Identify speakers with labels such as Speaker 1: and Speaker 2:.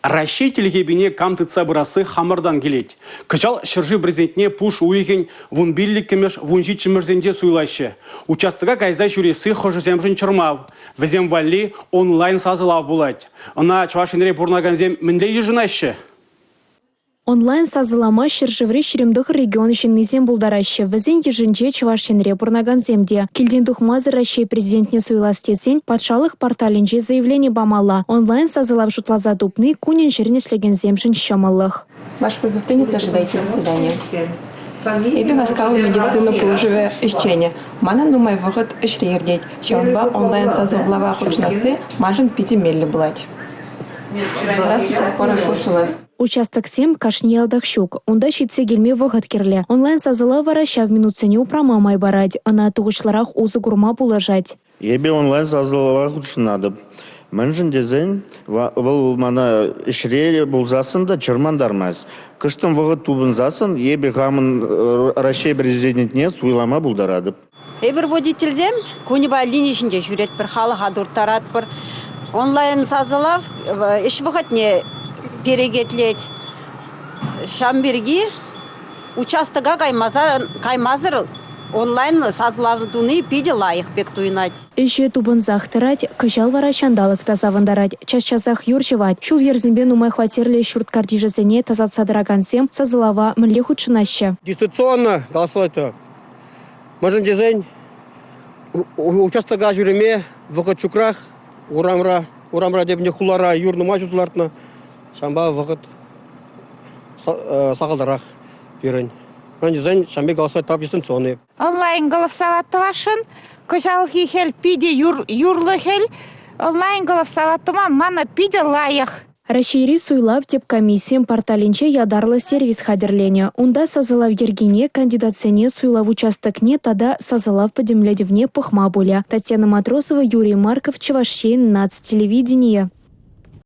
Speaker 1: Раҫҫей тилхепине кам тытса пырасси хамӑртан килет. Кӑҫал ҫӗршыв президентне пуш уйӑхӗн 15-мӗш, 17-мӗшӗсенче суйлаҫҫӗ. Участока кайса ҫӳресси хӑшӗсемшӗн чӑрмав. Вӗсем валли онлайн-сасӑлав пулать. Ӑна Чӑваш Енре пурӑнакансем мӗнле йышӑнаҫҫӗ?
Speaker 2: Онлайн-сасӑлама ҫӗршыври 29 регион ҫыннисем пултараҫҫӗ. Вӗсен йышӗнче Чӑваш Енре пурӑнакансем те. Килтен тухмасӑр Раҫҫей Президентне суйлас тесен патшалӑх порталӗнче заявлени памалла. Онлайн-сасӑлав шутласа тупни кунӗн-ҫӗрӗн ӗҫлекенсемшӗн ҫӑмӑллӑх.
Speaker 3: Ваш вызов принят, ожидайте, до свидания. Эпӗ васкавлӑ медицина пулӑшӑвӗ ӗҫченӗ. Манӑн нумай вӑхӑт ӗҫре иртет, ҫавӑнпа онлайн-сасӑлава хутшӑнасси маншӑн питӗ меллӗ пулать. Здравствуйте, скорая слушаю вас.
Speaker 2: Участоксем кашни ялтах ҫук. Унта ҫитсе килме вӑхӑт кирлӗ. Онлайн-сасӑлав вара ҫав минутсене упрама май парать, ӑна тухӑҫлӑрах усӑ курма пулӑшать.
Speaker 4: Эпӗ онлайн-сасӑлава хутшӑнатӑп. Мӗншӗн тесен вӑл мана ӗҫре пулсассӑн та чӑрмантармасть. Кӑштӑм вӑхӑт тупӑнсассӑн эпӗ хамӑн Раҫҫей Президентне суйлама пултаратӑп.
Speaker 5: Эпир водительсем кунӗпе лини ҫинче ҫӳретпӗр, халӑха турттаратпӑр. Онлайн-сасӑлав ӗҫ вӑхӑтне перекетлет. Ҫавӑн пирки участока каймасӑр онлайн-сасӑлав туни питӗ лайӑх пек туйӑнать.
Speaker 2: Ӗҫе тупӑнсах тӑрать, кӑҫал вара ҫанталӑк та савӑнтарать. Час-часах юр ҫӑвать. Ҫул-йӗрсемпе нумай хваттерлӗ ҫурт картишӗсене тасатса тӑракансем сасӑлава мӗнле хутшӑнаҫҫӗ?
Speaker 6: Дистанционно голосовать Мӗншӗн тесен участока ҫӳреме вӑхӑт ҫукрах урамра. Урамра тепӗр хулара юр нумай ҫуса лартнӑ. Ҫавӑнпа вӑхӑт сахалтарах пирӗн. Мӗншӗн тесен ҫавӑн пек голосовать по дистанционный.
Speaker 7: Онлайн голосовать тӑвасшӑн. Кӑҫалхи хӗл питӗ юрлӑ хӗл. Онлайн голосовать тума мана питӗ лайӑх.
Speaker 2: Раҫҫейри суйлав тӗп комиссийӗн порталӗнче ятарлӑ сервис хатӗрленӗ. Унта сасӑлав йӗркине, кандидатсене суйлав участокне тата сасӑлав пӗтӗмлетӗвне пӑхма пулӗ. Татьяна Матросова, Юрий Марков, Чӑваш Ен наци телевиденийӗ.